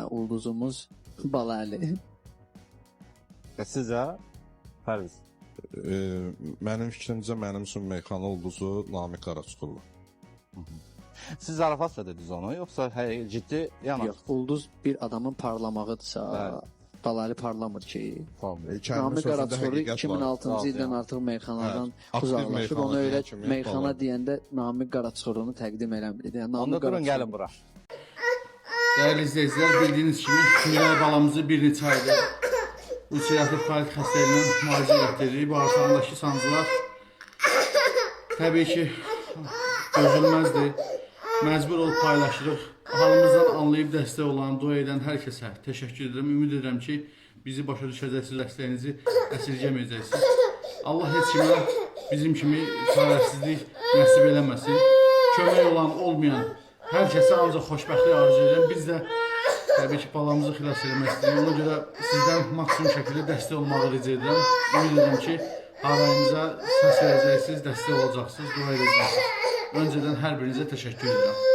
Ulduzumuz Balali. Və sizcə Pərviz? Mənim fikrimcə mənim üçün meyxana ulduzu Namiq Qaraçuxurlu. Siz zarafatla dediniz onu, yoxsa həqiqi ciddi yanaşdınız? Yox, ulduz bir adamın parlamağıdırsa, Bəli. Balali parlamır ki. Kərimin Namiq sözündə Qaraçuxurlu həqiqət var. 2006-cı Razıyam. ildən artıq meyxanadan Hə, aktiv uzaqlaşıb. meyxana Ona deyən görə kimi meyxana Balali. deyəndə Namiq Qaraçuxurlunu təqdim eləmir. Yəni Onda Namiq durun Qaraçuxurlu gəlin bura. Dəyərli izləyicilər, bildiyiniz kimi Miray balamızı bir neçə aydır ulserativ kolit xəstəliyindən müalicə elətdiririk. Bağırsağındakı sancılar təbii ki dözülməzdir. Məcbur olub paylaşırıq. Halımızdan anlayıb dəstək olan, dua edən hər kəsə təşəkkür edirəm. Ümid edirəm ki, bizi başa düşəcəksiniz, dəstəyinizi əsirgəməyəcəksiniz. Allah heç kimə bizim kimi çarəsizlik nəsib eləməsin. Kömək olan, olmayan hər kəsə ancaq xoşbəxtlik arzu edirəm. Biz də təbii ki, balamızı xilas eləmək istəyirik. Ona görə sizdən maksimum şəkildə dəstək olmağı rica edirəm. Ümid edirəm ki, harayımıza səs verəcəksiniz, dəstək olacaqsınız, dua edəcəksiniz. Öncədən hər birinizə təşəkkür edirəm.